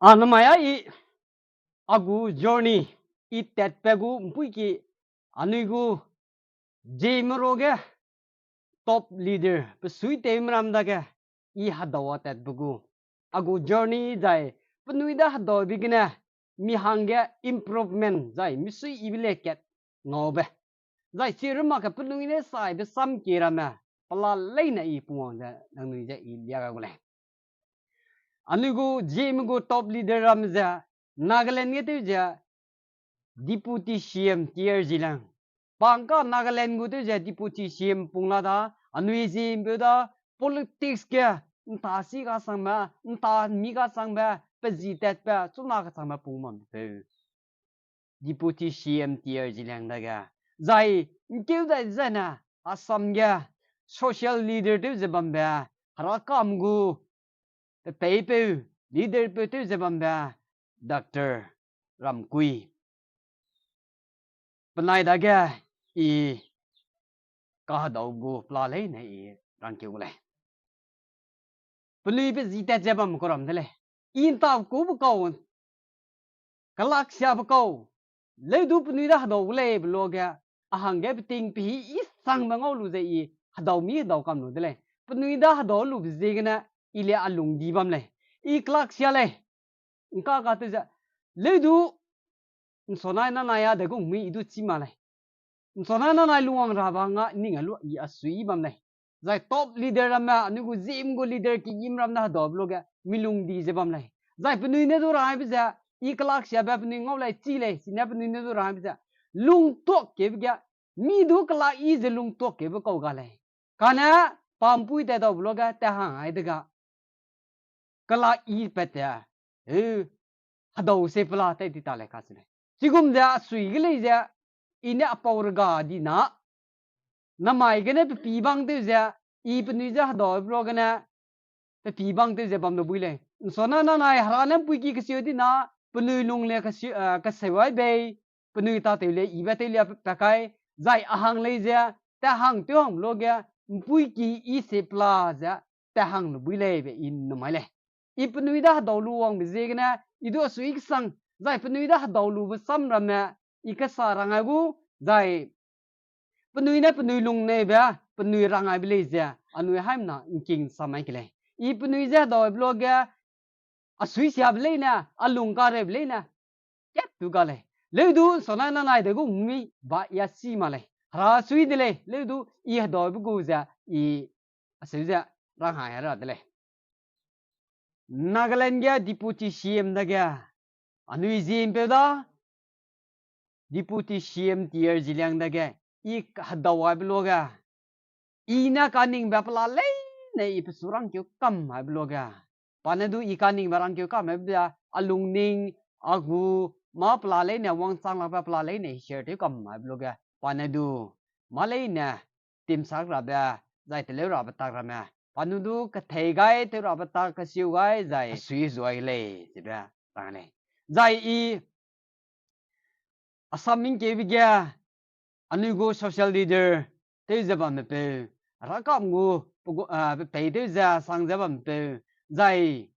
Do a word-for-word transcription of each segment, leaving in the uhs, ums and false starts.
A namai a i, a gu journey, i tatpat gu ’mpuîki, anui gu Zeme ruage top leader, pe suitewme ram dage, i hedau a tatbe gu, a gu journey zai, penui da hedaube gene, mi hangge improvement zai, misui ibe le kat ngaube. Zai chi rumak ge penui ne saibe samkie ramme, pela leine i pungwang ze, nangnui ze i lia gai gu lei. Anui gu Zeme gu top leader ramme ze, Nagaland ge tew ze, Deputy C M T R Zeliang. Pangka Nagaland gu tew ze Deputy C M pung la da, anui Zeme peu da, politics ge, ’nta si kasangbe, ’nta mi kasangbe, pe zi tatbe, chuna kasangbe pung bam peu. Deputy C M T R Zeliang dage. Zai, ’ngkeu dai zene, Assam ge, social leader tew ze bambe, Herakam gu, pe peipeu, leader peu tew ze bambe, Doctor Ramkui. Penai dage i kahedau gu pela leine i rangkeu gu lei. Penui pe zi tat ze bam kau ram de lei. I ’ntau kube kau, kelaksiabe kau, leudu penui da hedau gu lei be luage, a hangge peting pehî i sangbe ngau lu ze i hedau mi hedau kam lu de lei. Penui da hedau lube ziegene, i le a lung di bam lei. I kelaksia lei. ’Ngka ka tew ze, leudu, ’nsonai nanai a de gu mui i du chi ma lei. ’Nsonai nanai lungwang ra ba nga ning a lu i a sui bam lei. Zai top leader ramme, anui gu Zeme gu leader kigim ram ne hedaube luage, mi lung di ze bam lei. Zai penui ne du rangaibe ze, i kelaksiabe penui ngau lei chi lei, sine penui ne du rangaibe ze, lungtuak keube ge, mi du kelak i ze lungtuak keube kau ga lei. Kane, pampui tat daube luage, tat hang ai de ga. Kelak i pat te, heu, hedau se pela tat di ta lei kacheu lei. Chigum ze a sui ge lei ze, i ne a pau rega di na, namai gene pe pî bang tew ze, i penui ze hedaube luagene, pe pî bang tew ze bam lu bui lei. ’Nsonai nanai hera ne ’mpuîki kesiu di na, penui lung le kesiu, eh, keseu ai bei, penui tâtew le ibe tew le pa kai, zai a hang lei ze, tat hang tew hang luage, ’mpuîki i se pela ze, tat hang lu bui lei be i ’nnum ai lei. I penui da hedau lu wangbe ziegene, i du a sui kesang, zai penui da hedau lube sam ramme, i kesa rang ai gu, zai penui ne penui lung neibe, penui rang aibe lei ze, anui haimna ’ngking sa mai ke lei. I penui ze hedau aibe luage, a sui siabe leine, a lung kareube leine, kat tu ga lei. Leudu ’nsonai nanai de gu mui ba i a si ma lei. Hera sui de lei, leudu i hedaube gu ze, i a seu ze, rang hai ra de lei. Nagaland ge Deputy C M dage, anui Zeme peu da, Deputy C M T R Zeliang dage, i hedau aibe luage, i ne kaningbe pela leine i pe su rangkeu kam aibe luage, pa ne du i kaningbe rangkeu kam aibe ze, a lungning, a gu, mâ pela leine wangchang lakbe pela leine share tew kam aibe luage, pa ne du, mâ leine, timsak rabe, zai teleu rabe tak ramme, pa ne du kethei gai, tew rabe tak kesiu gai, zai sui zuai lei, chibe, rang lei. Zai i, Assam mingkeube ge, anui gu social leader, tew ze bamme peu, rakam gu, pe gu, ah, pe pei tew ze sang ze bamme peu, zai,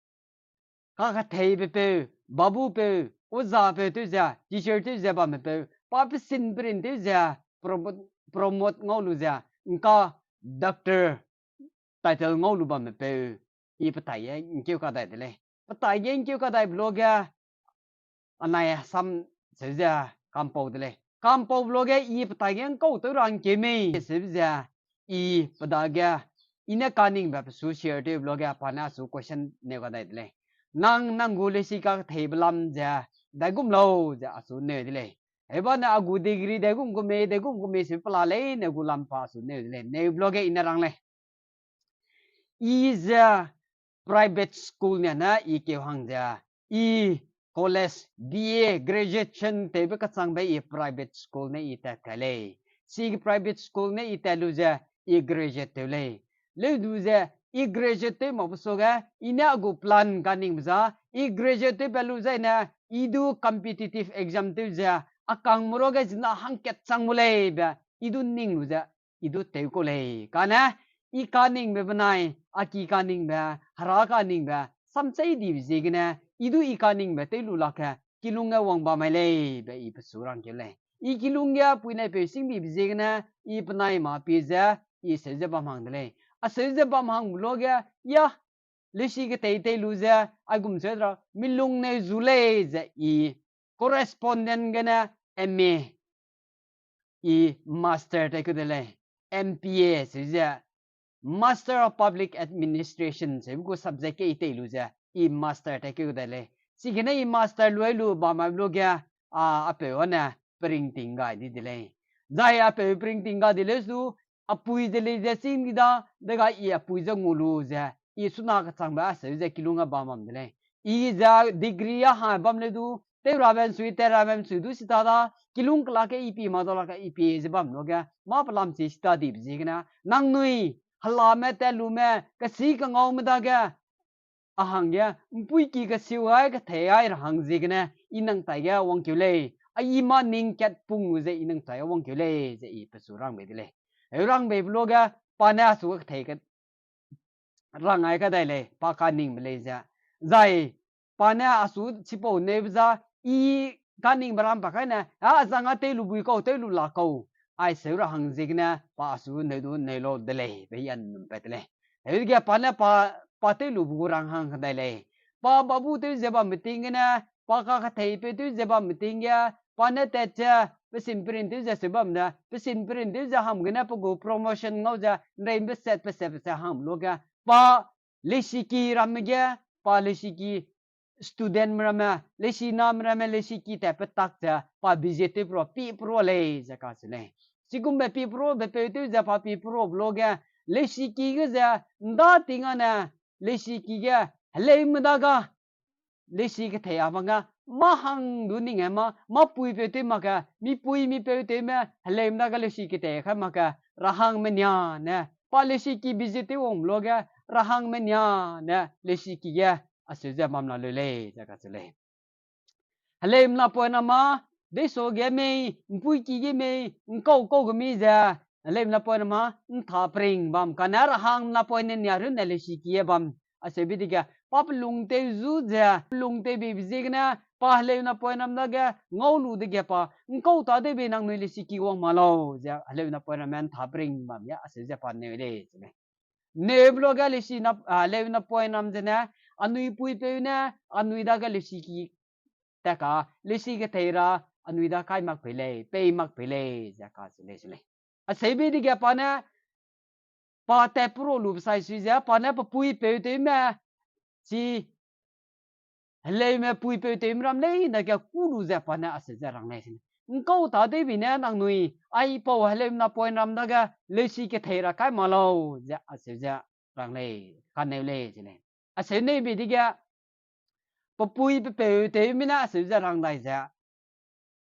kaketheibe peu, babu peu, oza peu tew ze, teacher tew ze bamme peu, pa pesin perin tew ze, promote, promote ngau lu ze, ’ngka doctor title ngau lu bamme peu, i petai ge ’ngkeu kadai de lei. Petai ge ’ngkeu kadaibe luage, anai sam seu ze kampau de lei. Kampau luage i petai ge ’ngkau tew ra ’ngkeu mei seu ze, i pe dage, i ne kaningbe pe su share tewbe luage, pa ne a su question neu kadai de lei. Nang, nang gu lesi kaketheibe lam ze, daigum lau ze a su neu de lei. Hebane a gu degree daigum gu mei, daigum gu mei seu pela leine gu lam pa a su neu de lei. Neube luage i ne rang lei. I ze private school ne ne i keu hang ze, i college, B A, graduation tewbe kachangbe i private school ne i tat kai lei. Chige private school ne i tat lu ze i graduate tew lei. Leu du ze i graduate tew makbe suage, i ne a gu plan kaningbe za, i graduate tewpat lu zaine, i du competitive exam tew ze, a kangme ruage zina hangkat chang mu lei be, i du ning lu ze, i du tew kau lei. Kane, i kaningbe benai, a ki kaningbe, hera kaningbe, samchei dibe ziegene, i du i kaningbe tew lu lak ge, kilung ge wang bam mai lei be i pechu rangkeu lei. I kilung ge puinai peu singdibe ziegene, i penai ma pie ze, i seu ze bam hang de lei. A seu ze bam hangbe luage, ya, lesi ketei tei lu ze, aigum seu ra, milung neu zu lei ze i, correspondent gene, M A, i master tei keu de lei, M P A seu ze, Master of Public Administration seu gu subject ke i tei lu ze, i master tei keu de lei. Chigene i master luai lu bam mai luage, a, apeu ane, peringting gai di de lei. Zai apeu peringting gai di leu su, apui ze lei ze chîng di da, dega i apui ze ngu lu ze, i suna kechangbe a seu ze kilung ge bam bam de lei. I ze degree a ha bam leu du, tew rabe ’nsui, tat rabe ’nsui du sita da, kilung kelak ge i pie mak dau lak ge i pie ze bam luage, mâ pelam chi sita dibe ziegene, nangnui, helame tat lume, kesi kengaume dage, a hangge, ’mpuiki kesiu ai, kethei ai ra hang ziegene, i nang taige wangkeu lei, a i mâ ning kat pung ze i nang taige wangkeu lei, ze i pechu rang bei de lei. Heu rang beibe luage, pa ne a su kethei ke rang ai kadai lei, pa kaningbe lei ze. Zai, pa ne a su chipau neube za, i kaningbe ram pa kai ne, a, a zang a tew lu bui kau, tew lu la kau, ai seu ra hang ziegene, pa a su neu du neu lau de lei, be i a ’nnum pat de lei. Heuge pa ne pa, pa tew lu bu gu rang hang kadai lei. Pa babu tew ze bambe ting gene, pa kakethei peu tew ze bambe ting ge, pa ne tat ze, pesin perin tew ze seu bam de, pesin perin tew ze ham gene pe gu promotion ngau ze, ’nreimbe set pe set pe set ham luage, pa lesiki ramme ge, pa lesiki studentme ramme, lesiname ramme lesiki tat petak ze, pa visit tew perua, pie perua lei ze kacheu lei. Chigumbe pie peruabe peu tew ze pa pie peruabe luage, lesiki ge ze, ’nda ting ane, lesiki ge, heleume dage, lesi kethei a bang ge, mâ hang du ning e mâ, mâ puipeu tew mak ge, mipui mipeu tewme, heleume dage lesi kethei kai mak ge, rahangme nia ne, pa lesiki visit tew wang luage, rahangme nia ne, lesiki ge, a seu ze bam la leu lei, ze kacheu lei. Heleume napoine mâ, deiso ge mei, ’mpuiki ge mei, ’ngkau kau ge mi ze, heleume napoine mâ, ’ntha pering bam kane rahangme napoine nia runne lesiki ge bam, a seube dege, pa pelung tew zu ze, pelung tewbeibe ziegene, pa heleume napoine ram dage, ngau lu dege pa, ’ngkau tâ tewbei nangnui lesiki wang ma lau, ze heleume napoine ramme ’ntha pering bam ge, a seu ze pa neu lei, ze lei. Neube luage lesi na, a, heleume napoine ram zene, anui puipeu ne, anui dage lesiki tat ka, lesi kethei ra, anui da kai mak pei lei, pei mak pei lei, ze kacheu lei, ze lei. A seube dege pa ne, pa tat perua lube sai sui ze, pa ne pe puipeu tewme, chi, heleume puipeu tewme ram leine ge kû lu ze pa ne a seu ze rang lei, ze lei. ’Ngkau tâ tewbei ne nangnui, aipau heleume napoine ram dage, lesi kethei ra kai ma lau, ze a seu ze rang lei, kaneu lei, ze lei. A seu neube dege, pe pui pe peu tewme ne a seu ze rang dai ze,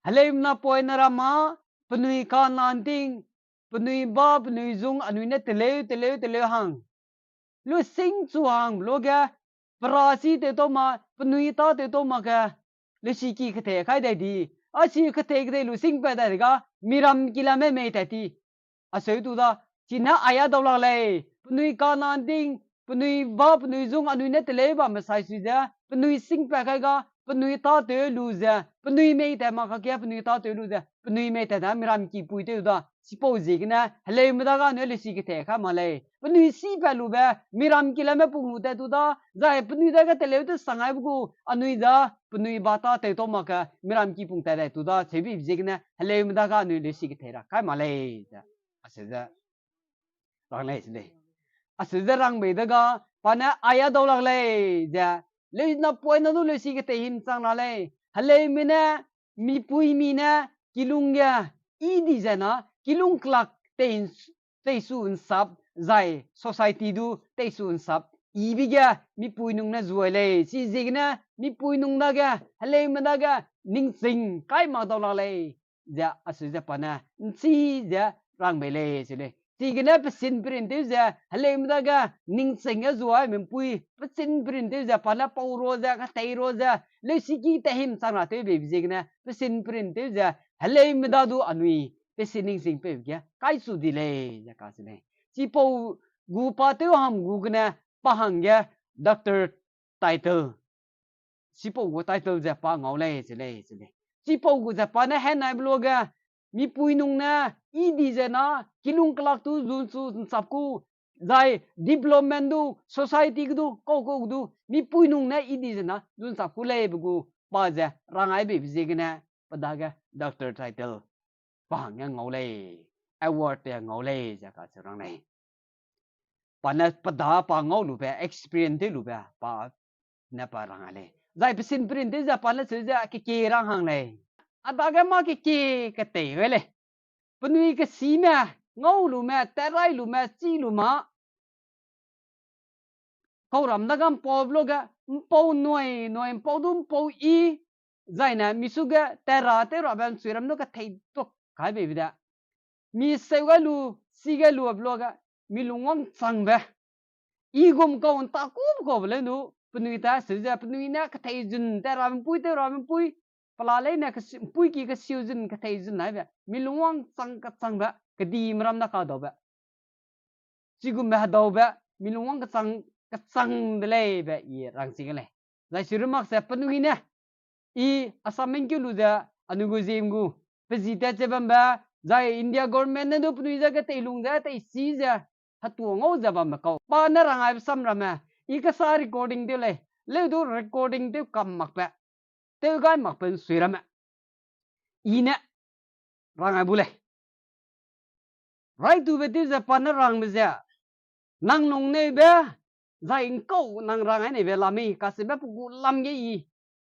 heleume napoine ram â, penui Kanaan ting, penui ba, penui zung, anui ne teleu, teleu, teleu hang. Lu sing chu hang luage, pera si tew tau ma, penui tâ tew tau mak ge, lesiki kethei kai dai di. A si kethei kethei lu sing pat dai de ga, miram ki lame mei tat ti. A seu tu da, chine aia dau lak lei, penui Kanaan ting, penui ba, penui zung, anui ne teleu bamme sai sui ze, penui sing pat kai ga, penui tâtew lu ze, penui mei tat mak kake, penui tâtew lu ze, penui mei tat da, miram ki pui tew da, chipau ziegene, heleume dage anui lesi kethei kai ma lei. Penui si pat lube, miram ki lame pung lu tat tu da, zai penui dage teleu tew sang aibe gu, anui za, penui ba tâtew tau mak ge, miram ki pung tat dai tu da, cheubibe ziegene, heleume dage anui lesi kethei ra kai ma lei, ze. A seu ze rang lei, ze lei. A seu ze rang bei dega, pa ne aia dau lak lei, ze. Leu napoine du lesi kethei himchang ra lei. Heleume ne, mipuimi ne, kilung ge, i di ze na, kilung kelak tei, teisu ’nsap, zai society du teisu ’nsap, ibe ge, mipui nung ne zuai lei. Chiziegene, mipui nung dage, heleume dage, ningching kai mak dau lak lei, ze a seu ze pa ne, ’nchi ze rang bei lei, ze lei. Chigene pesin perin tew ze, heleume dage, ningching ge zuai mimpui, pesin perin tew ze, pa ne pau ro ze, katei ro ze, leusiki tat himchang ra tewbeibe ziegene, pesin perin tew ze, heleume da du anui, pesin ningching peu ge, kaisu di lei, ze kacheu lei. Chipau gu pa tew ham gu gene, pa hangge, doctor title, chipau gu title ze pa ngau lei, ze lei, ze lei. Chipau gu ze pa ne henaibe luage, mipui nung ne, i di ze na, kilung kelak tu zun chu nsap ku, zai development du, society ge du, kau kau du, mipui nung ne i di ze na, zun nsap ku leibe gu, pa ze, rang ai beibe ziegene, pe dage, doctor title, pa hangge ngau lei, award te ngau lei, ze kacheu rang lei. Pa ne pe da pa ngau lube, experience tew lube, pa ne pa rang ai lei. Zai pe sin print tew ze pa ne cheu ze kekie rang hang lei. A dage mâ kekie ketei gai lei. Penui kesime, ngau lume, terai lume, chi lu ma. Kau ram dage ’mpau luage, ’mpau nui, nui ’mpau du ’mpau i, zai ne misu ge tera tew rabe ’nsuiram du kethei tuk kai beibe de. Mi seu gai lu, si gai lu luage, mi lungwang changbe. I gum kau ’nta kube kaube leu nu, penui ta seu ze, penui ne kethei zun, tera ’mpui, tera ’mpui, pela leine kesi-, ’mpui ki kesiu zun, kethei zun naibe, mi lungwang chang kechangbe, kedime ram ne kadaube. Chigumbe hedaube, mi lungwang kechang, kechang de leibe, i rangchi ge lei. Zai sirumak ze penui ne, i Assam mengkeu lu ze, anui gu ziem gu, pe zi tat ze bambe, zai India government ne du penui ze keteilung ze, teisi ze, hetua ngau ze bambe kau. Pa ne rang aibe sam ramme, i kesa recording tew lei, leu du recording tew kam makbe, tew gai makbe ’nsui ramme. I ne, rang ai bu lei. Raitube tew ze pa ne rangbe ze, nang nung neibe, zai ’ngkau nang rang ai neibe la mei, kacheube pe gu lam ge i,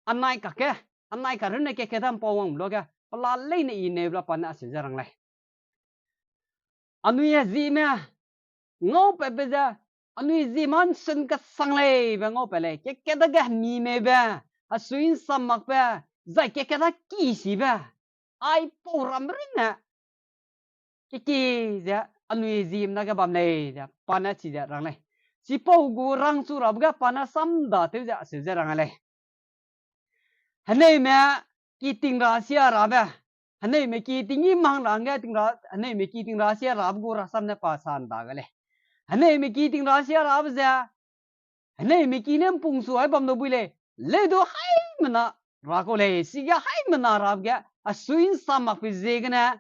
anai kakge, anai karunne keke da ’mpau wang luage, pela leine i neibe la pa ne acheu ze rang lei. Anui hezime, ngau patbe ze, anui zime ’nsun kesang leibe ngau pat lei, keke dage hemimeibe, hesui ’nsam makbe, zai keke da kisibe, aipau ram runne, keke ze, anui zime dage bam lei ze, pa ne chi ze rang lei. Chipau gu rangchu rabe ge pa ne samda tew ze, acheu ze rang lei. Heneume ki ting ra sia rabe, heneume ki tinggîm hang ra hangge ting ra, heneume ki ting ra sia rabe gu rasam ne pa sanda ga lei. Heneume ki ting ra sia rabe ze, heneume ki ne ’mpung su ai bam dau bui lei, leu du haimena ra kau lei, sige haimena rabe ge, hesui ’nsam makbe ziegene,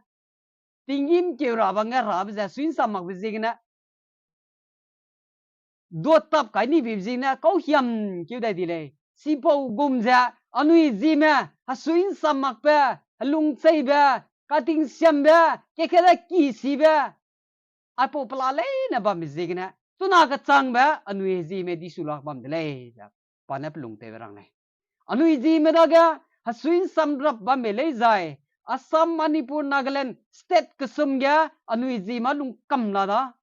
tinggîm keu ra bangge rabe ze, hesui ’nsam makbe ziegene, duatap kai ni bibe ziegene, kau hiam keu dai di lei. Chipau gum ze, anui zime, hesui ’nsam makbe, helungcheibe, katingsiambe, keke da kisibe, aipau pela leine bambe ziegene, chuna kechangbe, anui zime di su lak bam de lei ze, pa ne pelung tewbe rang lei. Anui zime dage, hesui ’nsam rap bambe lei zai, Assam, Manipur, Nagaland, state kesum ge, anui zime lungkam la da.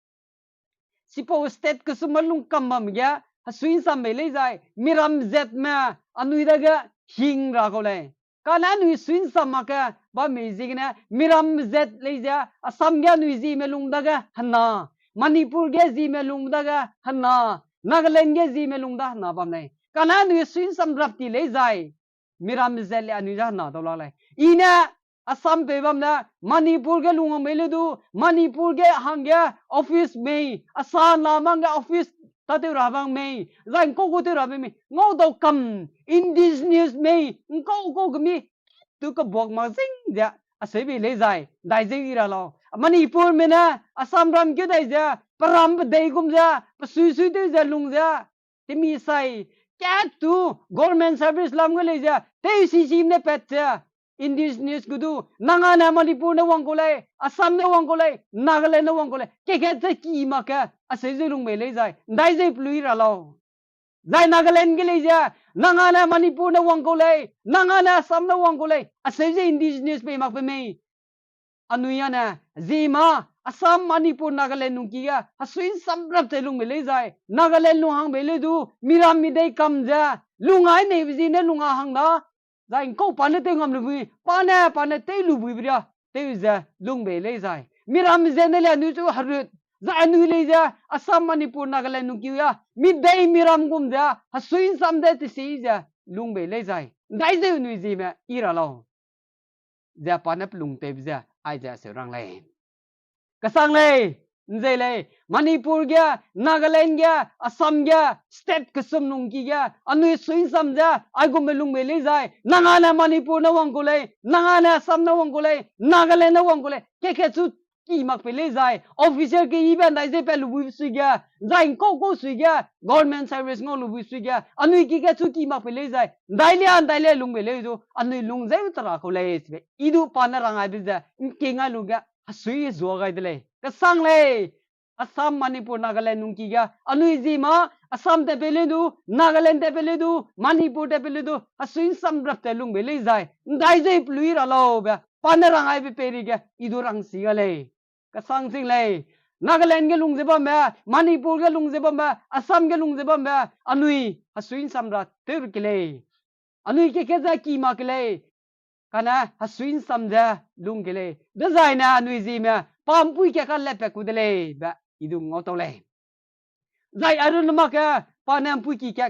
Chipau state kesum me lungkam bam ge, hesui ’nsam bei lei zai, miram zetme, anui dage hing ra kau lei. Kane anui sui ’nsam mak ge, bam mei ziegene, miram zet lei ze, Assam ge anui zime lung dage hena, Manipur ge zime lung dage hena, Nagaland ge zime lung da hena bam lei. Kane anui sui ’nsam rap ti lei zai, miram zet le anui da hena dau lak lei. I ne, Assam pei bam ne, Manipur ge lung hang bei le du, Manipur ge hangge office mei, asa na mang ge office tatew ra bang mei, zai ’ngkau gu tew ra be mei, ngau dau kam, indigenous mei, ’ngkau kau ge mi, tu kebuak mak zing ze, aseu bei lei zai, ’ndai zeu i ra lau. Manipurme ne, Assam ram keu dai ze, peram pedei gum ze, pesui sui tew ze lung ze, temi sai, kat tu, government service lam ge lei ze, tew si si ne pat ze, indigenous gu du, nang â ne Manipur ne wang kau lei, Assam ne wang kau lei, Nagaland ne wang kau lei, kekat ze ki mak ge, aseu ze lung bei lei zai, ’ndai zeu pelui ra lau. Zai Nagaland ge lei ze, nang â ne Manipur ne wang kau lei, nang â ne Assam ne wang kau lei, aseu ze indigenous pei mak pe mei. Anui â ne, zima, Assam, Manipur, Nagaland lungki ge, hesui ’nsam rap ze lung bei lei zai, Nagaland lung hang bei lei du, miram midei kam ze, lung ai neibe ziegene lung â hang da, zai ’ngkau pa ne tew ngam lu bui, pa ne, pa ne tew lu bui bria, tew ze lung bei lei zai. Miram ze ne le anui chu herut, zai anui lei ze, Assam, Manipur, Nagaland lungki ge, midei miram gum ze, hesui ’nsam de tesi ze, lung bei lei zai. ’Ndai zeu anui zime, i ra lau. Ze pa ne pelung tewbe ze, aize aseu rang lei. Kesang lei, ’nzei lei. Manipur ge, Nagaland ge, Assam ge, state kesum lungki ge, anui sui'nsam ze, aigumbe lungbe lei zai, nang â ne Manipur ne wang ku lei, nang â ne Assam ne wang ku lei, Nagaland ne wang ku lei, keke chu ki mak pe lei zai, officer keyibe ’ndai ze pe lubui sui ge, zai ’ngkau kau sui ge, government service ngau lubui sui ge, anui ki ge chu ki mak pe lei zai, ’ndai lia, ’ndai lia lungbe lei du, anui lung zeu tera kau lei, sibe, i du pa ne rang aibe ze, ’ngking ai lu ge, hesui zua gai de lei. Kesang lei, Assam, Manipur, Nagaland lungki ge, anui zi ma, Assam te pe lei du, Nagaland te pe lei du, Manipur te pe lei du, hesui ’nsam rap te lungbe lei zai, ’ndai zeu pelui ra lau be, pa ne rang aibe peireige, i du rang si ga lei. Kesang sing lei, Nagaland ge lung ze bambe, Manipur ge lung ze bambe, Assam ge lung ze bambe, anui hesui ’nsam ra tew ke lei. Anui keke ze ki mak ke lei, kane hesui ’nsam ze lung ke lei. Dezaine anui zime, pa ’mpui ke ka lepat ku de lei be, i du ngau tau lei. Zai arun mak ge, pa ne ’mpui ki ke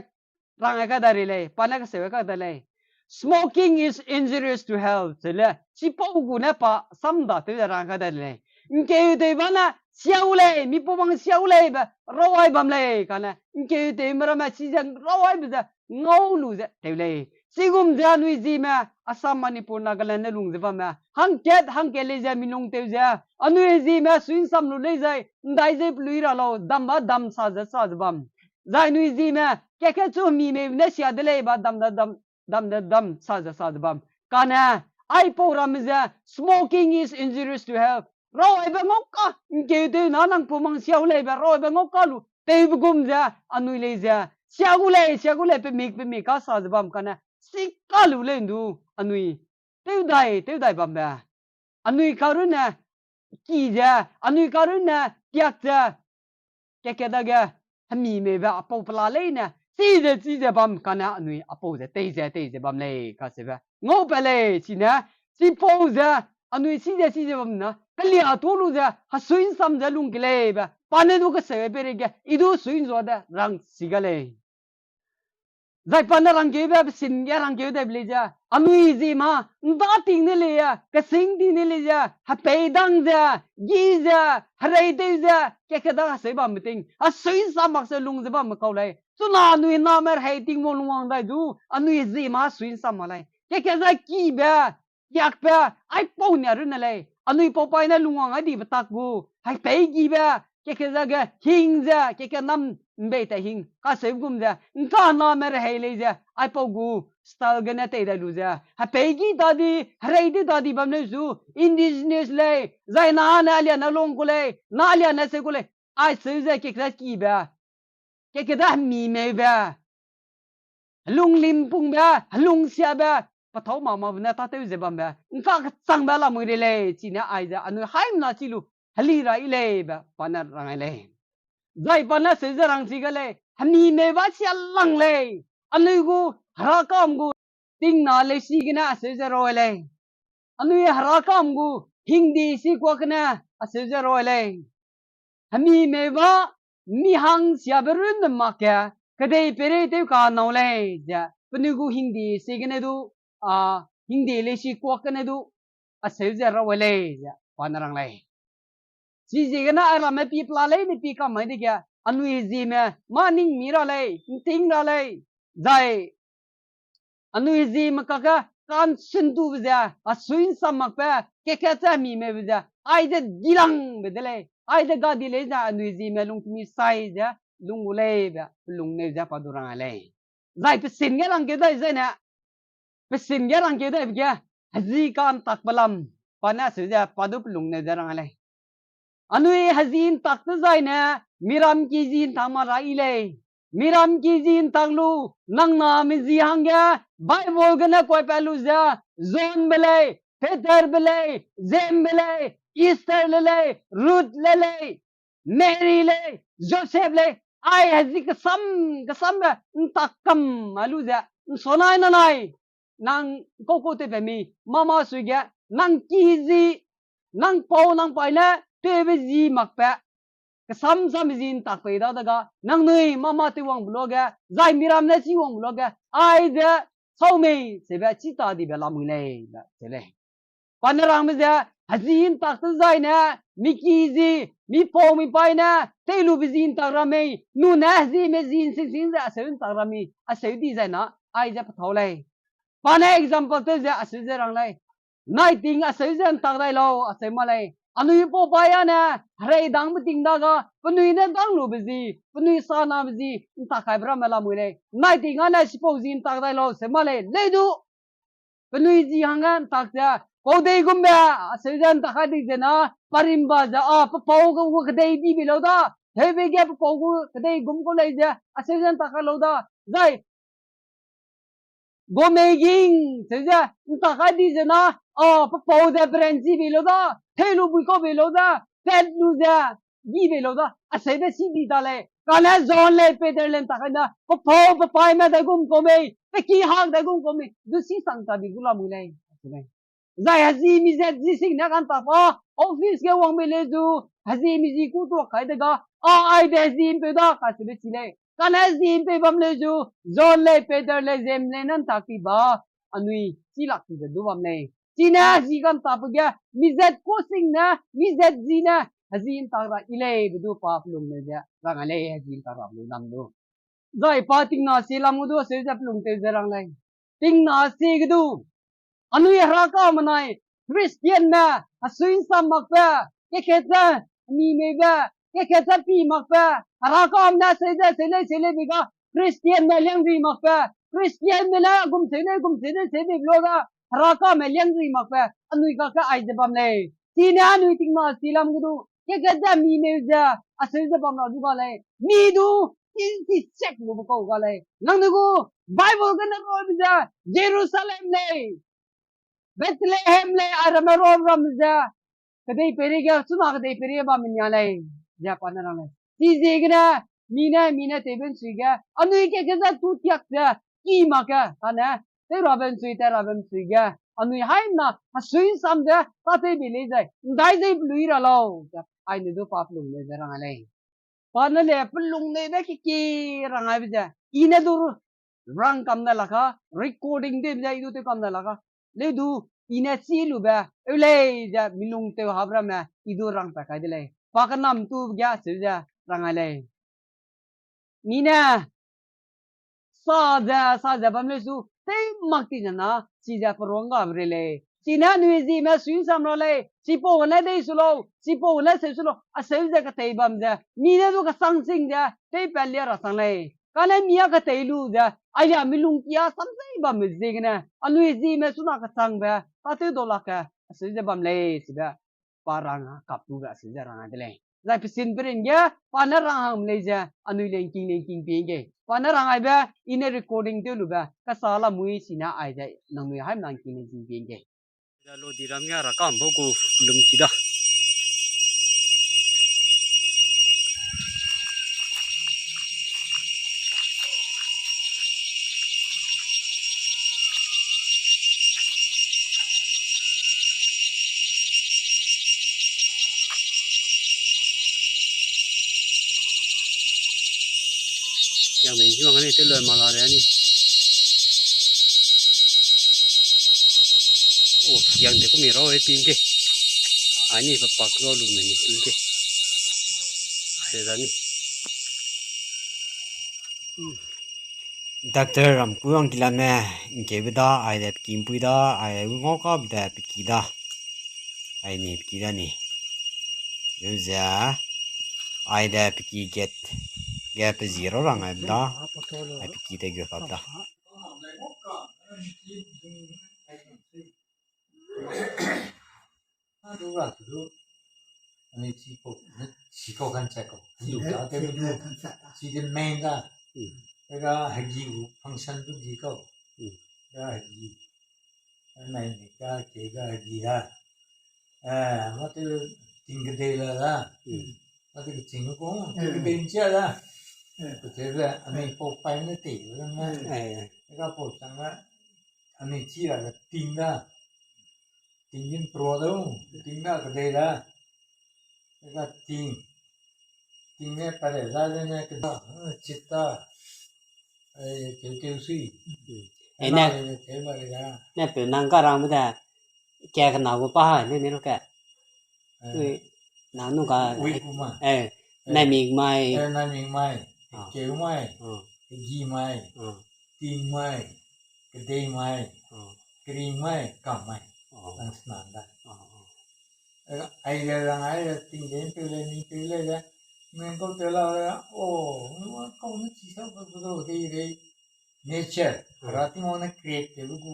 rang ai ka da rei lei, pa ne keseu ai ka da lei. Smoking is injurious to health, se le, chipau gu ne pa sam da tew ze rang ai ka da rei lei. ’Ngkeu tew ba ne, sia gu lei, mi pau bang sia gu lei be, rau ai bam lei, kane, ’ngkeu tew me ramme chi ze rau aibe ze, ngau lu ze tew lei. Chigum ze anui zime, Assam, Manipur, Nagaland ne lung ze bamme, hangkat, hangkat lei ze mi lung tew ze, anui zime sui ’nsam lu lei zai, ’ndai ze pelui ra lau, dam ba dam sa ze sa ze bam. Zai anui zime, keke chu mi mei ne sia de lei ba dam da dam, dam da dam sa ze sa ze bam. Kane, aipau ramme ze, smoking is injurious to health. Rau aibe ngau ka, ’ngkeu tew na nang pau mang sia gu lei be, rau aibe ngau ka lu, tewbe gum ze, anui lei ze, sia gu lei, sia gu lei, pemik, pemik ka sa ze bam kane, si ka lu lei ’ndu, anui, tew dai, tew dai bambe. Anui karunne, ki ze, anui karunne, tiak ze, keke dage, hemi meibe apau pela leine, chi ze, chi ze bam kane anui apau ze, tei ze, tei ze bam lei, kaseube. Ngau pe lei, chine, chipau ze, anui chi ze, chi ze bam na, kelia tu lu ze, hesui ’nsam ze lung ke lei be, pa ne du keseu peireige, i du sui ’nzua de rang si ga lei. Zai pa ne rangkeube, pesin ge rangkeu dai be lei ze, anui zi ma, ’nda ting ne lei, kesing ting ne lei ze, hepei dang ze, gi ze, herei tew ze, keke da hesui bambe ting, hesui ’nsam mak se lung ze bamme kau lei. Chuna anui name rehei ting ma lungwang dai du, anui zi ma hesui ’nsam mak lei. Keke ze kibe, kiakbe, aipau nia runne lei, anui paupai ne lungwang ai dibe tak gu, hepei gibe, keke zage hing ze, keke nam ’mbei ta hing, kaseu gum ze, ’ngka name rehei lei ze, aipau gu, style gene tei dai lu ze, hepei gi dadi, herei di dadi bam leu zu, indigenous lei, zai na ne alia ne long ku lei, na alia ne seu ku lei, aiseu ze keke kibe, keke da hemi meibe, helung limpungbe, helung siabe, pethâu mamabe ne tâtew ze bambe, ’ngka kechangbe lamui rei lei, chine aize anui haimena chi lu, heli ra yi lei be, pa ne rang ai lei. Zai pa ne seu ze rang chi ga lei, hemi meibe sia lang lei, anui gu, herakam gu, tingna leisi gene aseu ze rau ai lei. Anui herakam gu, hingdi sikuak gene aseu ze rau ai lei. Hemi meibe, mi hang siabe runne mak ge, kedei peirei tew ka nâu lei ze, penui gu hingdi si gene du, a, hingdi leisi kuak gene du, aseu ze rau ai lei ze, pa ne rang lei. Chiziegene airamme pi pela leine pi kam mai dege, anui zime, mâ ning mi ra lei, ’nting ra lei, zai, anui zime kakge, ka'nchintube ze, asui ’nsam makbe, keke che hemi meibe ze, aize dilangbe de lei, aize gadi lei ze, anui zime lungtemi sai ze, lung gu lei be, pelungneu ze pa du rang ai lei. Zai pesin ge rangkeu dai zene, pesin ge rangkeu daibe ge, hezi ka'ntakbe lam, pa ne aseu ze, pa du pelungneu ze rang ai lei. Anui hezi ’ntak dezaine, miram ki zi ’ntak ma ra yi lei. Miram ki zi ’ntak lu, nang name zi hangge, Bible gene kuaipat lu ze, Johnbe lei, Peterbe lei, Jamesbe lei, Estherle lei, Ruthbe lei, Mary lei, Joseph lei, ai hezi kesam, kesambe ’ntak kam a lu ze, ’nsonai nanai, nang kau kau tewbe mi, mama sui ge, nang ki zi, nang pau nang pai ne, tewbe zi makbe, kesam sam zi ’ntak pei dadege, nangnui mama tewwangbe luage, zai miram ne chiwangbe luage, aize, sau mei, sebe chi ta dibe lamui lei, be, se lei. Pa ne rangbe ze, Hezi ntak te zaine, mi ki zi, mi pau mi pai ne, tei lube zi ntak ra mei, nu ne hezi me zi nsing sing ze aseu ntak ra mi, aseu di zaina, aize pethau lei. Pa ne example tew ze aseu ze rang lei. Nai ting aseu ze ntak dai lau, aseu ma lei. Anui pau pai a ne, herei dang beting da ga, penui ne dang lube zi, penui sa nabe zi, ntak kaibe ramme lamui lei. Nai ting a ne sipau zi ntak dai lau, seu ma lei. Lei du, penui zi hangge ntak ze, pau dei gumbe, aseu ze ntak kai di ze na, parimba ze, a, pe pau gu kedei di bei lau da, heube ge pe pau gu kedei gum kau lei ze, aseu ze ntak kai lau da, zai, gomei ging, seu ze, ntak kai di ze na, a, pe pau ze peranchi bei lau da, tei lu bui kau bei lau da, pet lu ze, gi bei lau da, aseube si di da lei, kane John lei Peter lei ntak kai na, pe pau, pe paime dai gum kau mei, pe ki hang dai gum kau mei, du si sang ta di gu lamui lei, aseu lei. Zai hezi mi zet zi sing ne kan ta pa, office ge wang bei lei zu, hezi mi zi ku tuak kai de ga, a, aibe hezi mpeu da, kaseube chi lei. Kane hezi mpeu bam lei zu, John lei Peter lei James lei ne ntak ti ba, anui chilak ti ze du bam lei. Chine hezi kan ta pe ge, mi zet ku sing ne, mi zet zi ne, hezi ntak ra i lei be du pa pelung lei ze, rang a lei hezi ntak ra lu dam du. Zai pa tingna sie lam gu du, aseu ze pelung tew ze rang lei. Tingna sie ge du, anui herakame nai, Christianme, hesui nsam makbe, kekat ze, mi meibe, kekat ze pi makbe, herakame ne seu ze, seu lei, seu lei be ga, Christianme liangri makbe, Christianme ne gum seu lei, gum seu lei, seu bei be lu ga, herakame liangri makbe, anui kakge aize bam lei. Chine anui tingna sie lam gu du, kekat ze mi meu ze, aseu ze bam ra du ga lei. Mi du, chi, chi check lube kau ga lei. Nang ne gu, Bible gene rabe ze, Jerusalem lei, Bethlehem lei, a ramme ram ram ze, kedei peireige, chuna kedei peireige bam menia lei, ze pa ne rang lei. Chiziegene, mi ne, mi ne tewbe nsui ge, anui kekat ze tu tiak ze, ki mak ge, kane, tew rabe nsui, tew rabe nsui ge, anui haimna, hesui nsam ze, tâtew bei lei zai, ndai zei pelui ra lau, ze, aine du pa pelung lei ze rang a lei. Pa ne le pelung lei be keki rang aibe ze, i ne du rang kam ne lak ka, recording tewbe ze i du tew kam ne lak ka. Leu du, i ne chi lube, eu lei ze milung tew hap ramme, i du rang pat kai de lei. Pa kenam tu ge seu ze rang ai lei. Mi ne, sa ze, sa ze bam leu su, tei mak ti ze na, chize peruang gabe rei lei. Chine anui zime sui nsam ra lei, chipau gene dei su lau, chipau gene seu su lau, aseu ze ketei bam ze, mi ne du kesang sing ze, teipat lia ra sang lei. Kane mi a ketei lu ze, aia milung kia samsei bamme ziegene, anui zime suna kesangbe, tâtew dau lak ge, aseu ze bam lei, chibe, pa rang kap tube aseu ze rang ai de lei. Zai pesin perin ge, pa ne rang hang lei ze, anui lengking lengking pie ge. Pa ne rang aibe, i ne recording tew lube, kasa lamui sine aize, nangnui haimna ngking lengking pie ge. Da lo di ram ge ra kam bau gu lum ki da. Yang mei juang ne te loi ma la re ni. O, yang de ku mi ro e pin ke. Ani pa pak ro lu me ni pin ke. Ai da ni. Doctor Ramku Angkilame, ngkebe da, ai de peki mpui da, ai u ngau ka de peki da. Ai ni peki da ni. Lu ze, ai de peki get, ge pezi ro rang ai da, ai peki de ge kap da. Adu ra tu du, ani chi ko, chi ko kan che ko. Lu da te du, chi de main da. Ga hagi gu function du gi ko. Ga hagi. Nai ni ka ke ga hagi ha. Eh, ma te ting kedei la da. Ma te keching ko, te kedei nchia da. Ko te le, ani pau pai ne te la na. Ga pau chang la, ani chi la ga ting da. Ting din pro da, ting da kedei da. Ga ting. Ting ne pare da ne keda, chita. Ai, keu keu sui. Ai ne. Ne pe nang ka rang me da. Ke kena gu pa ha, ne ne lo ke. Eh, ui, na nu ka, ui, eh, kuma. Eh, eh, Naimik mai. Eh, Naimik mai. Ah. Keu mai. Ah. Gi mai. Ah. Ting mai. Kedei mai. Ah. Kering mai. Kam mai. Ah. Lang snan da. Ah, ah. Eh, ai le lang ai le ting le peu le ni peu le le. Nang kau te la le. Oh, nang kau ne chi sa ko ko dei dei. Nature, hmm, Hera Tingwang ne create tew gu,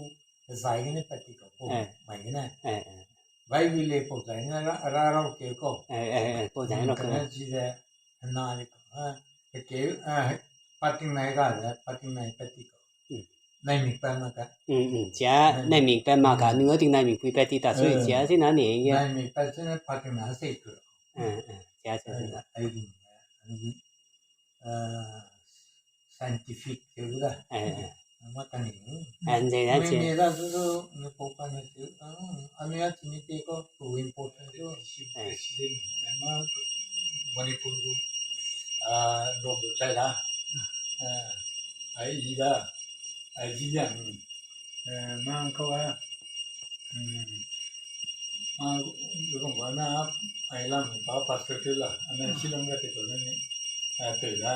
zai gene pat ti kau, pau, eh, mai gene. Eh, eh. Bible le pau zai gene ra, ra rau keu kau. Eh, eh, eh, pau zai, hmm, rau keu. Kane chi ze, na le kau, ah, keu, ah, pating nai ga ze, pating nai pat ti kau. Hmm. Naimik pat ma ka. Hmm, hmm. Chia, naimik, naimik pat ma ka, hmm, ningau ting naimik pui pat ti ta sui, eh, chia si na ni ye. Naimik pat si ne pating na sei kau. Eh, eh, chia, chia, eh, chia. Ai di, ai di. Eh, scientific tew da. Eh, eh. Ma ka ni. Eh, nze da che. Me da zu zu, me pau pa ne tew. Ah, a me a chi ni te ko, tu important tu. Eh. Ma Manipur gu, ah, rom du chai da. Eh, ai i da. Ai ji yang. Eh, ma kau a. Hmm. Ma, rong ba na, ai lang ba pastor tew la, a na, hmm, Shillong ga te ko ni, a, tew da.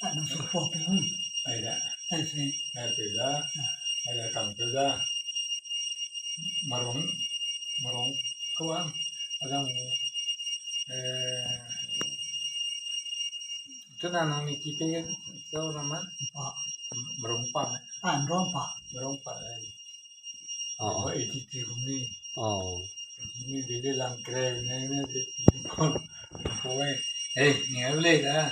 A na su po pe, hmm. Ai da. Ai se. A, tew da. A. Ai da, kam tew da. Marong, marong, kau a, a lang, eh, Chuna nang ni ki pe ge, so na ma? Pa. Marong pa ne? A, marong pa. Marong pa, eh. Oh, oh. Eighty three kum ni. Oh. Ni de de lang kre ne ne de pi ko. Ko, eh. Eh, ni a le da.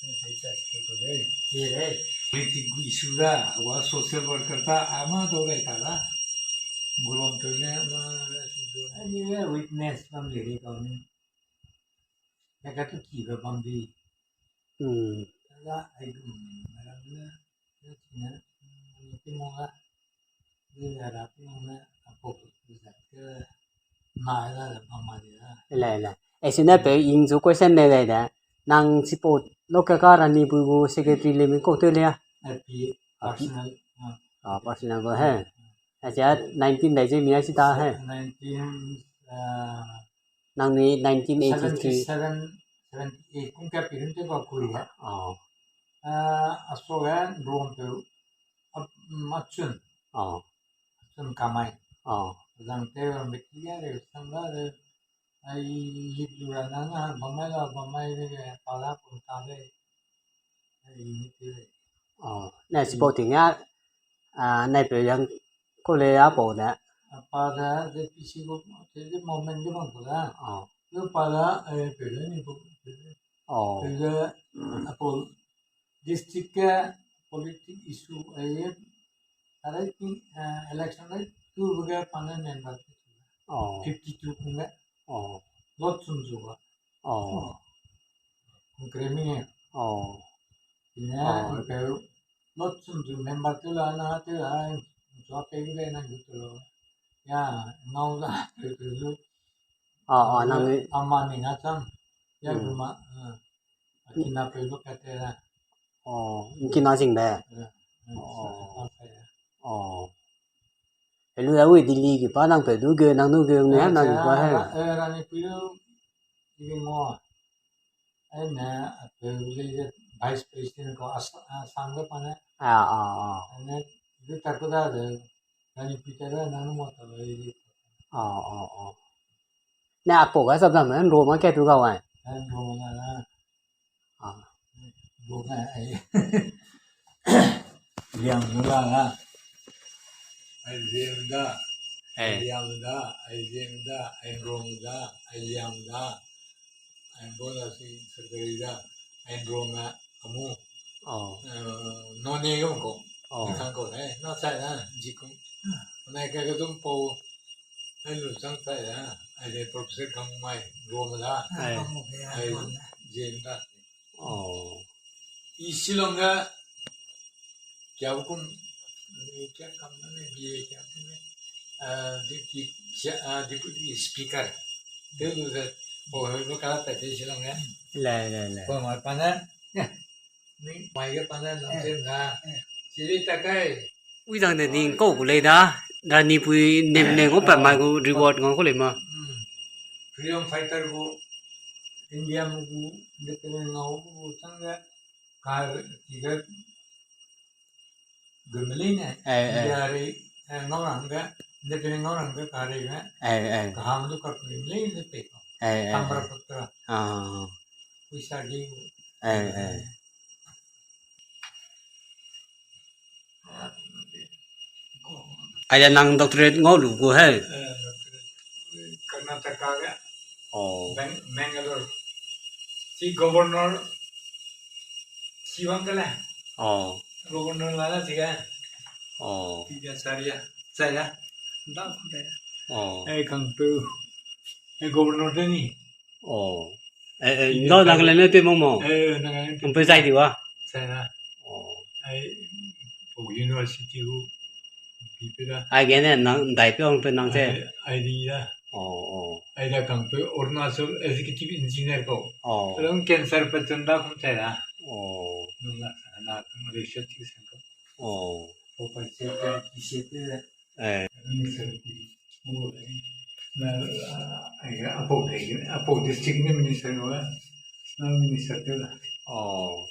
Ni de cha ko ko, eh. Ye, eh. Politic issue da, wa social worker ta, ama do le ta da. Gulom to ne, ma, ni witness bam le de ko ni. Naka tu ki ba bam di. Hmm. Naka ai gum, naka na, na chi na, mm, ti mo la, ni na ra ti mo na, a po ku zat ke, na la la bam ma di la. La, la. E si na pe ing zu question ne dai da. Nang support lo ka ka ra ni bu bu secretary le mi ko te le a? A pi, a pi. Personal, ah. Ah, personal ko he. Hmm. Asia nineteen dai je mi a si ta he. Nineteen, ah, Nang ni nineteen eighty-three. Seventy-seven, seventy-eight kum ka pi rim te ba kui he. Oh. Ah, a so he, Nruang peu, a, mm, a chun. Oh. A chun kamai. Oh. Zang te, bam be ki ya re, sang da re, ai, hit lu ra na na, bam mai la, bam mai re, pa la, pum ta re. Ai, ni te re. Oh. Na support ting ya, ah, nai peu yang ko le a pau da. A pa da, ze P C ko, ze, ze moment ge bam ko da. Oh. Ze pa da, eh, peu le ni ko, peu le. Oh. Peu le, a pau district ke politic issue, eh, a rai ting, eh, election rai tu bu ge pa ne member. Oh. Fifty-two kum ge. Oh. Lot sum zu ba. Oh. Kum kre mi ne. Oh. Ine, oh, peu, lot sum zu member tew la na tew la, zua pe gu le na gu tew lo. Ya, ngau la, peu peu zu. Ah, ah, nang, ama ni nga chang. Ya, hmm, gu ma, ah. Akina peu lo ka te la. Oh, kina sing be. Ya, ya, oh, sa, sa, sa, ya. Oh. Helu da wi Delhi ki pa nang peu du ge, nang du ge, ne, ah, nang ki pa he. Ra, eh, Ranipui lu, ibe ngo. Ai ne, a peu le, le vice president ko asa, a, sang de pa ne. Ah, ah, ah. Ai ne, du ta ku da de, Ranipui ta da, nang mo ta le. Ah, ah, ah. Ne a pau ga sa da me, Nruang ma ke tu ga wai. Ai, Nruang ma na. Ah. Nruang ma, ai. Liang lu la la. Ai Ziem da, ai, eh, Liang da, ai Ziem da, ai Nruang da, ai Liang da, ai Bola si Sakari da, ai Nruang ma, amu. Oh. Eh, None gum ko. Oh. Ni kang ko, eh, na chai na, ji kum. Nai ka ga dum pau, ai lu chang chai na, ai de professor kang mai, Nruang da, eh, ai Ziem da. Oh. I Shillong ga kia kum, eh, kia kam na ne, B A kia kam ne, eh, deputy, kia, ah, deputy speaker. Te lu ze, oh, lu ka ta te Shillong ga. Le, le, le. Ko ma pa na, eh, ni mai ga pa na, lam, eh, te na. Eh. Sili ta kai. Ui dang de ning kau gu lei da, Ranipui nem ne ngau pat mai gu reward ngau kau lei ma. Hmm. Freedom fighter gu, India mu gu, independent ngau gu chang ge, ka, ki ge, gumeli ne, Eh, eh. India re, eh, ngau rang ge, independent ngau rang ge, ka re ge, Eh, eh. Kaham du ka gumeli ne pe ko. Eh, eh, Tamra eh. Putra. Ah. Puisa di gu. Eh, eh. Aide nang doctorate ngau lu gu he. Eh, doctorate. Karnataka ge. Oh. Bang-, Bangalore. Si governor. Si wang kele. Oh. Governor la la si ge. Oh. Tiga saria. Saya. Nda ku de. Oh. Eh, kang tu. Eh, governor de ni. Oh. Eh, eh, Tiga no saria. Nagaland ne te mo mo. Eh, Nagaland te. Mpe sai di wa. Sai na. Oh. Ai, po university gu. Pi pe da. Ai, gene nang, ndai pe ong pe nang se. Ai, ai di da. Oh, oh. Ai da kang pe Arunachal executive engineer ko. Oh. Long cancer pe chun da kum sai da. Oh. Nung na, na, na, research ki sang ko. Oh. Po pa se pe, ki se pe. Eh. Minister, na, ah, ai, apo de, apo district ne minister wa, na minister te da. Oh.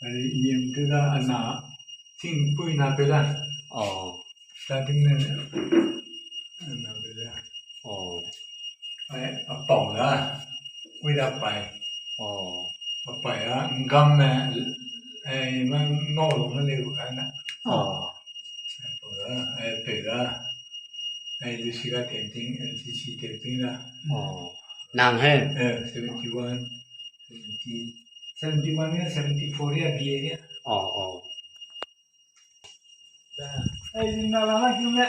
Ai, E M te da, ana, ting pui na pe da. Oh. Starting ne, ana pe da. Oh. Ai, apau da, ui da pai. Oh. Apai a, ngam ne, ai, ma, no lo ne le bu ka na. Oh. Apau da, ai, pe da. Ai, lu si ga tempting, N C C tempting da. Oh. Nang he? Eh, seventy one, seventy, seventy one ya, seventy four ya, B A ya. Oh, oh. Ai, zin na la na kiu ne.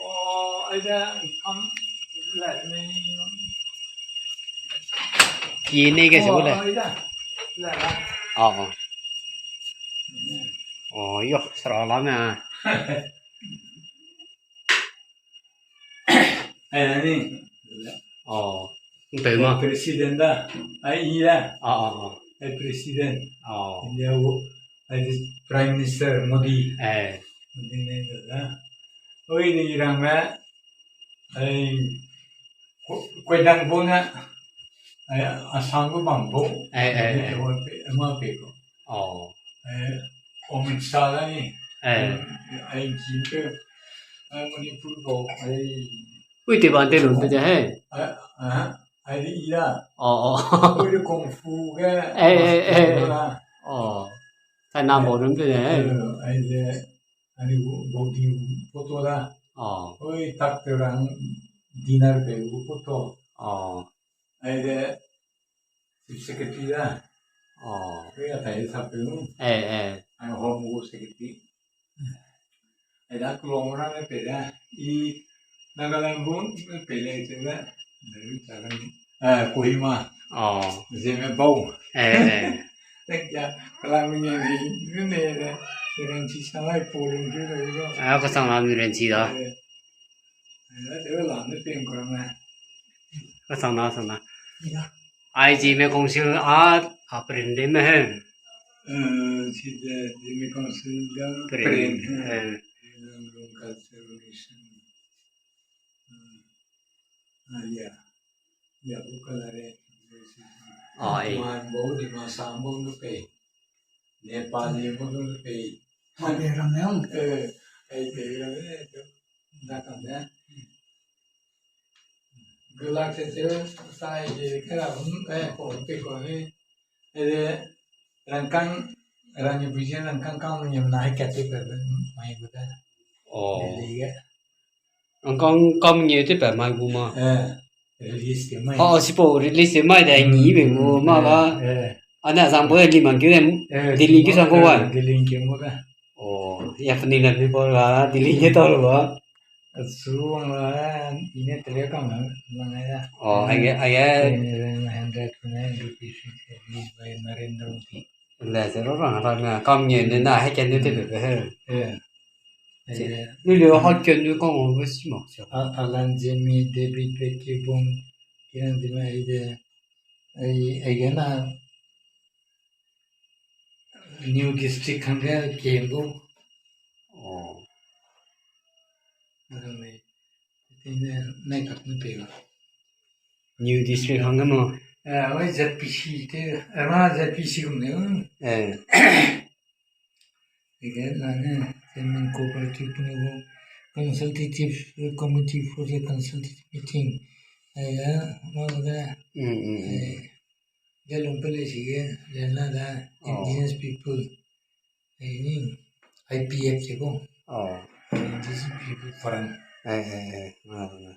Oh, ai da, kam, la ne. Ki ne ke se bu le. Oh, ai da. La la. Oh, oh. Oh, yo, sara la me. Ai, na ni. Oh. Nteu ma. President da. Ai, i da. Ah, ah, ah. Ai, president. Oh. India gu. Ai, this Prime Minister Modi. Eh. Modi ne da. Oi, ni rang me. Ai, ko-, koidang bo ne. Ai, Assam gu bam bo. Eh, eh, eh. Ai, ma pe, ma pe ko. Oh. Eh, Amit Shah da ni. Eh. Ai, ai, ji pe. Ai, Manipur ko. Ai. Ui, te ban te lun te ja he. Ai, ah, ai, di i da. Oh, oh. Ui, de kung fu ge. Eh, eh, eh. Ai, da. Oh. Sai nam bo lun te ja he. Eh, ai, de. Ani gu body gu photo da. Oh. Oi, tak te rang dinner pe gu photo. Oh. Ai de Chief Secretary da. Oh. Oi, a tai sa pe gu. Eh, eh. Ai home gu secretary. Ai da kelong ra ne pe da. I Nagaland bu ne pe le te da. Dari ta kan. Eh, Kohima. Oh. Zeme bau. Eh, eh. Tek ya, kalang mi ne ni, ni ne de, mi ren chi sang ai po lung ju de lo. Ah, ka sang la mi ren chi da. Eh, eh, de la ne peng ko me. Ka sang na, sang na. Ya. Ai Zeme Council a, a prin de me he. Eh, chi de, Zeme Council da Prin, prin, eh. Eh, Zeme Cultural Mission. Hmm. Ah, ya. Ya, bu ka la re. Ah, eh. Dima bau, Dima sang bau nu pei. Nepali bau nu pei. Ma pei ram ne hong. Eh, eh, pei ram ne, da kam ne. Gulak se se, sai de, kera bun, eh, ko, pei ko ne. Ele, rangkang, rani buizen rangkang kang mengeu na hai kat te pe mai gu da. Oh. Delhi ge. Rangkang kang mengeu te pe mai gu ma. Eh, release te mai. Oh, sipo release te mai de ngi be gu ma ga. Eh. Ana zang bo Delhi man ke de. Eh, Delhi ke sang ko wa. Eh, Delhi ke mo da. Oh, ya fani na ni bo ga Delhi ke to lo ba. Achu wang la, i ne tele kang na, lang ai da. Oh, ai ge, ai ge. Twenty-nine hundred twenty-nine rupees released by Narendra Modi. Le, zero rang rang na, kam nge ne na, hai ken ne te be he. Eh. Ai ge. Lu lu hot ken ne kang o si mak sia. A, Alan Zeme, David Bekebong, Kiran Zeme, ai de, ai, ai ge na, New district hangge kem gu. Oh. Ane, ine, ne kak ne pei la. New district hangge ma. Eh, oi Z P C te, eh, ma Z P C gum de, hmm. Eh. Ege la ne, Chairman Cooperative pune gu Consultative Committee for the Consultative Meeting. Eh, ya, ma de. Mm, mm, mm. Eh, de lung pe le si ge, le na da, oh, Indigenous People. Eh, ni, I P F se gu. Oh. Indigenous People Forum. Eh, eh, eh, ah, ah.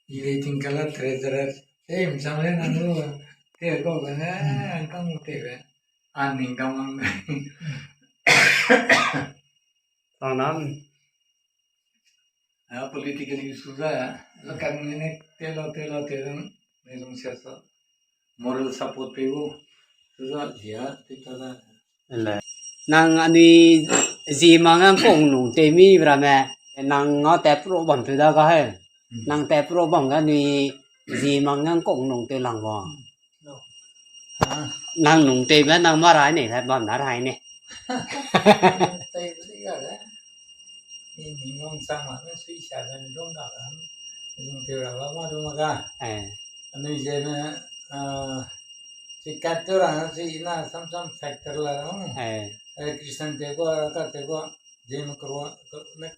I le ting kala treasurer. Te mchang le na nu, te ko ga ne, hmm, kang te be. An ning kang mang. Tang nam. A, political issue za, la kan ne, te lo, te lo, te lo, ne zong sia sa. Moral support pe gu. Su za zia, te ta da. Le. Nang anui zi mang ngang kong nung te mi bra me. Nang nga te pro bam pe da ga he. Hmm. Nang te pro bam ga anui zi mang ngang kong nung te lang wa. No. Ah. Nang nung te be nang ma rai ne, bam na rai ne. Te be zi ga le. Ni, ni ngong sang ma ne sui sia ben dong ga ga. Nung te ra ba ma dong ma ga. Eh. Anui ze ne, ah, si kat tu ra na si na sam sam factor la rang. Eh. Eh, Christian te ko, ka te ko, jem kro, ko, ne,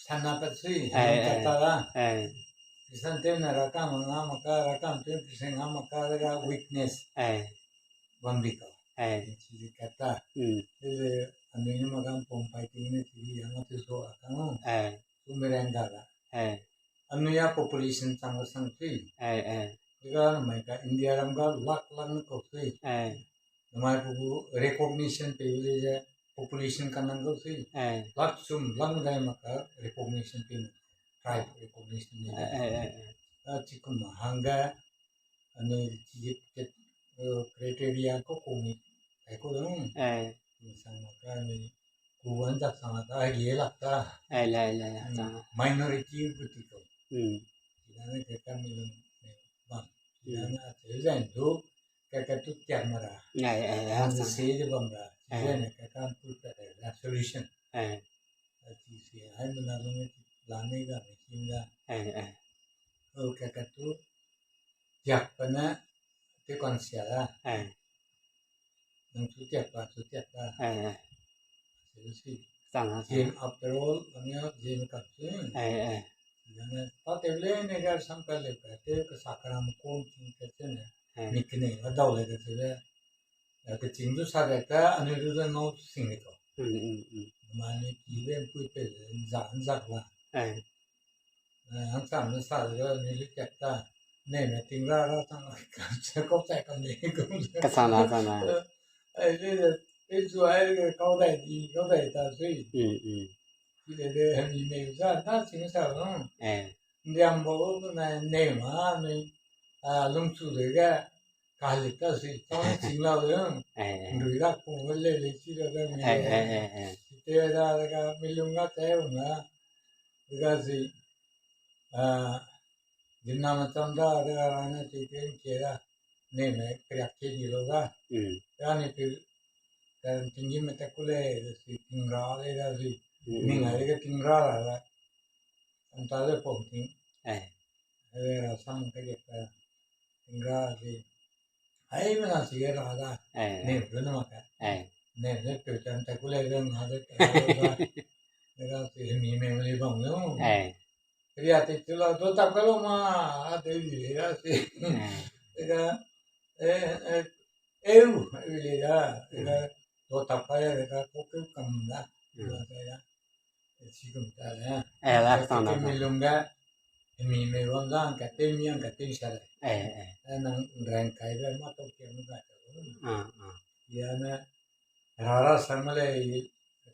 sana pat sui, eh, kat ta la. Eh. Christian te ne rakam nga maka, rakam te Christian nga maka, ra weakness. Eh. Bam bi ka. Eh. Chi kat ta. Hmm. Te ze, anui ne ma gam pom pai ting ne chi yang te so a kang. Eh. Tu me rang ga ga. Eh. Anui a population chang ga sang sui. Eh, eh. Ega mai ka India ram ga lakh lang ne kau sui. Eh. Namai pu gu recognition pe le ze population ka nang kau sui. Eh. Lakh sum lang dai ma ka recognition pe, tribe recognition ne. Eh, eh, eh, eh. A chi kum hangge, anui chi, eh, criteria ko kumi, ai ko dong. Eh. Ni sang ma ka ni ku wan jak sang ma ka, ai ge lak ta. Eh, lai, lai, lai, hmm, ta. Minority gu ti ko. Hmm. Chi na ne ke ka mi lung, eh, bam. Chi na, hmm, ne a che zan du, ka ka tu tiak ma ra. Eh, eh, eh, ang ta. Se de bam ra. Chi, eh, zan ne ka ka tu ta de, la solution. Eh. A chi se, ai mena lung ne la ne ga me sim ga. Eh, eh. O ka ka tu tiak pa ne, te kon sia la. Eh. Nang chu tiak pa, chu tiak pa. Eh, eh. Selu si. Sang ha, sang ha. Jem after all, ang ya jem kap chu. Eh, eh. Nang ne, pa te le ne ga sam ka le pa, te ka sa ka ram kon ting ka te ne. Eh. Mi kene, a dau le ka te le. Eh, ka ching du sa ga ka, anu du du no sing le ko. Mm, mm, mm. Ma ne ki le pui pe le, nza, nza la. Eh. Eh, hang sam ne sa le, ni le tiak ta. Ne, ne ting ra ra sang, ka se kau tai kam ne, kau. Ka sa na, sa na. Eh, ai le, ai zu ai le, kau dai di, kau dai ta sui. Mm, mm. Ki le le, mi me za, ta ching sa no. Eh. Ndiam bo, na ne ma, ni, a, lung chu le ga, ka le ta sui, ta ching la le. Eh. Ndui la kung le le, chi le le, mi. Eh, le. Eh, eh, eh. Te da, da ga, mi lung ga te na. Ga si, a, Dimna macham da, da rane chi ting ke da, ne me kriak ke di lo da. Mm. Da ne pi, da tinggi me ta ku le, da si ting ra le da si. Mm. Ning ai le ting ra ra da. Am ta le pom ting. Eh. Ai le ra sam ke ke da. Ting ra si. Ai, mena si ge ra da. Eh. Ne, lu na ma ka. Eh. Ne, ne, pe chan ta ku le, lu na de, ta lu da. Ne da si, mi me, me li bang lu. Eh. Ria te chu la, do tap ka lu ma, a te li le da si. Eh. Te da, eh, eh, eu, eu li da. Te da, mm, do tap ka ya, te da, ko ke kam da. Mm. Lu da, te da. Chi kum ta le. Eh, la ta na. Mi lung ga, mi me wang ga, ka te mi ang ka te sa le. Eh, eh. Eh, nang rang kai be ma to ke mu ga ta. Ah, ah. Ya na, ra ra sang ma le,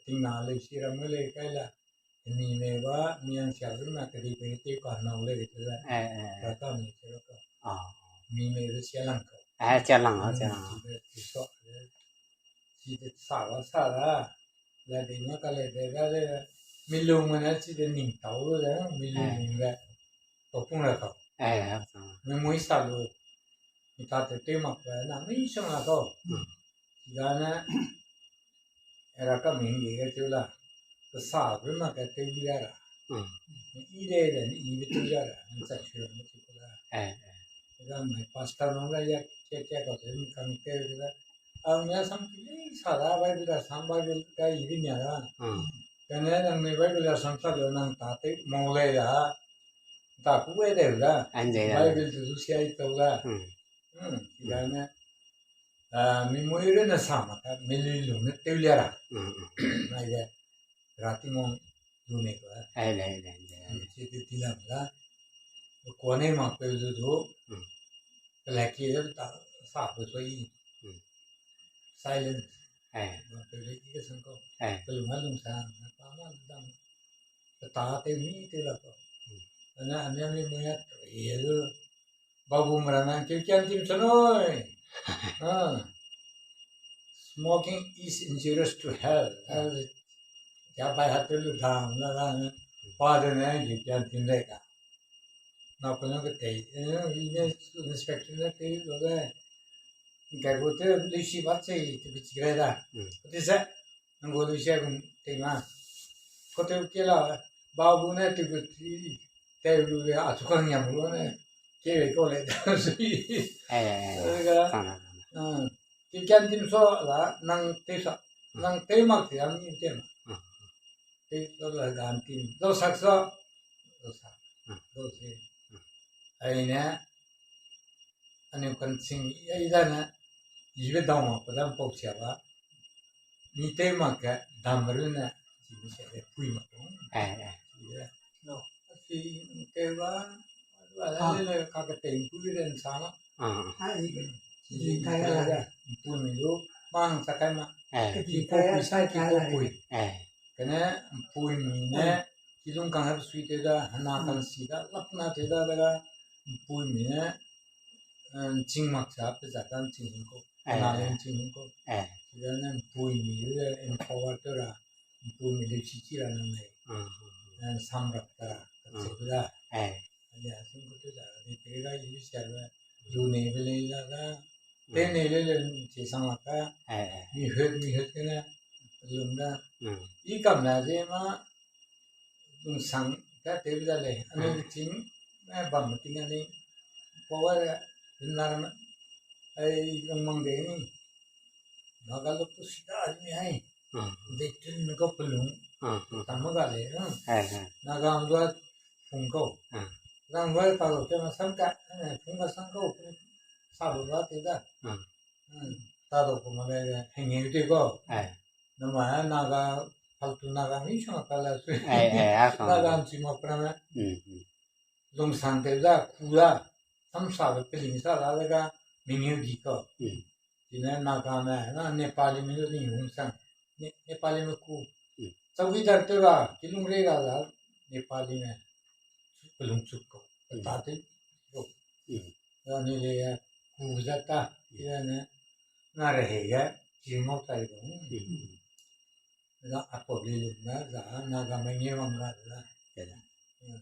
ting na le, si ra ma le, kai la. Mi me ba, mi ang sia lu na, ka di pe te ka na le, te la. Eh, eh, eh. Ra ta mi se ra ka. Ah. Mi me lu sia lang ka. Eh, sia lang, ah, sia lang. Chi de, chi so, chi de sa la, sa la. La de nga ka le de ga le, mi lung me ne chi de ning tau lu de, mi lung, eh, ning de. To pung la kau. Eh, eh, sa. Mi mui sa lu. Mi ta te te mak pe na, mi song la kau. Hmm. Ga ne, era ka ming de ga chu la. Ka sa pe ma ka te bi la ra. I le le, i be tu ja le, nsa shi me tu la. Ga mai pastor nang la ya, kia kia ka se kang te la. Ang ya sam ki sa la, Bible da sam Bible da i bi nia la. Kane nang ne Bible da sam sa le nang ta te mo le ya. Ta ku e de la. Bible tu du sia i tau la. Hmm, ya ne. Ah, mi mui re na sa ma ta, mi lui lu ne teu lia ra. Nai de. Ra Tingwang lu ne ko. Ai, le, le, le. Hmm, si ti ti lam la. Ko ne ma pe du du. Hmm. Pe la ki de ta sa pe so i. Hmm. Silence. Ai. Ma pe le ki ke sang ko. Ai. Pe lu ma lung sa, na pa ma dam. Pe ta te mi te la ko. Hmm. Na, na mi mui ya, ye lu. Babu mera nang keu kian tim sa noi. Ah. Smoking is injurious to health. Ah, ya bai hat lu dam la la na. Pa de ne keu kian tim le ka. Na pa na ke tei. Eh, i ne inspection ne tei lo de. Ngai gu te lisi ba chei te bi chi rai da. Hmm. Te se. Nang gu lisi gu tei ma. Ko te ke la. Babu ne te gu ti. Te lu le a chu kang yam lu ne. Ke le ko le da sui. Eh, eh, eh. Ga. Sana, sana. Hmm. Keu kian tim so la nang te sa. Hmm. Nang te mak te am ni te ma. Hmm. Te so la gan tim. Lo sak so. Lo sak. Hmm. Lo se. Hmm. Ai ne. Anui kan ching i ai da ne. Ibe dau ma pa dam pau sia ba. Mi te mak ke dam ru ne. Chi mi se le pui ma tong. Eh, eh. Ibe. No. Asi te ba. Ba le le ka ke tei pui den sa na. Ah. Ai. Chi mi kai ga. Pui mi lu. Mang sa kai ma. Eh. Ki ko pui sa ki ko pui. Eh. Kane pui mi ne. Kilung kang hep sui te da, hena kan si da, lap na te da, da ga, pui mi ne, eh, ching mak sa, pe za kan ching ko, eh, na le ching ko. Eh. Sida ne pui mi le empower te ra, pui mi le chi chi ra nang le. Hmm, hmm, hmm. Eh, sam rak ta ra, ka se da. Eh. Ane a sing ko te da, ni te ga yi sia le, lu ne be le la ga, te ne le le chi sang la ka. Eh, eh. Mi hut, mi hut ke ne, lung da. Hmm. I kam na je ma, lungsang ka te bi da lei. Anui, hmm, ting, eh, bam ting anui. Power, eh, nar ma, ai, lung mang de ni. Naga lok tu sida ni ai. Hmm. De tun ko pelung. Hmm, hmm. Tam ga lei, hmm. Eh, eh. Naga ang dua phung ko. Hmm. Lang dua ta lo te ma sang ka, eh, phung ka sang ko. Sa lo ba te da. Hmm. Hmm. Ta lo ko ma lei, heng nge te ko. Eh. Nama Naga, faltu Naga mi shang pa la sui. Eh, eh, a shang. Naga nchi ma pra me. Hmm, hmm. Lungsang te da, ku da, samsa be peling sa la da ga, mengeu gi ko. Hmm. Tine Naga me, na Nepali me lu ni hung sang. Ne-, Nepali me ku. Hmm. Chowkidar te ra, kilung re ra la, Nepali me. Pelung chuk ko. Hmm. Ta te ko. Hmm. Ra ni le ya, ku za ta, hmm, ya ne, na re he ga, chi mo ta ko. Hmm. Za a public lu na, za Naga me nge wang ga za. Keda. Hmm.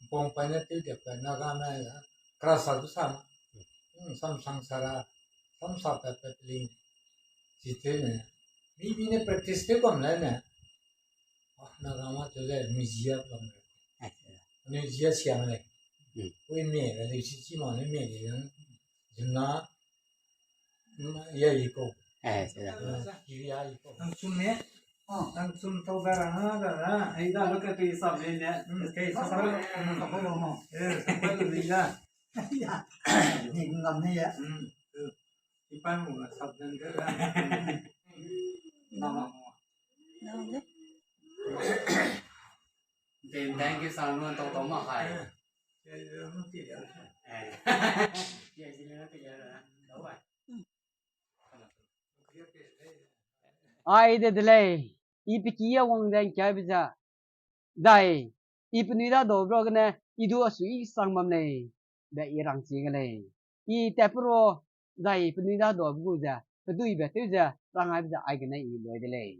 Pong pa ne tu de pa Naga me za. Kra sa du sa ma. Hmm. Hmm, sam sang sa ra. Sam sa pa pa pling. Chi te ne. Mi, mi ne practice te bam le ne. Ah, Naga ma tu le mi zia bam le. Eh, keda. Mi zia siam le. Hmm. Ui me le, le chi chi ma le me le yang. Zimna. Hmm, ya i ko. Eh, keda. Hmm, ya i ko. Ang chum ne. Oh, ang chum tau da ra, da ra. Ai da lo ka tu i sap le ne. Hmm, ke sap lo. Hmm. Sap lo mo. Eh, sap lo ni da. Ya. Ni ngam ne ya. Hmm. I pa mu sap den de. Na ma mo. Na de. Den den ki sang lo tau tau ma hai. Eh. Ya ji le na ke ya ra. Dau ba. Ai de de lei, i pe ki a wang de ngkiabe ze. Dai, i penui da dau bro gene, i du a sui sang bam lei, be i rang chi ge lei. I tat pe ro, dai penui da dau bu ze, pe dui be tew ze, rang ai be ze ai gene i loi de lei.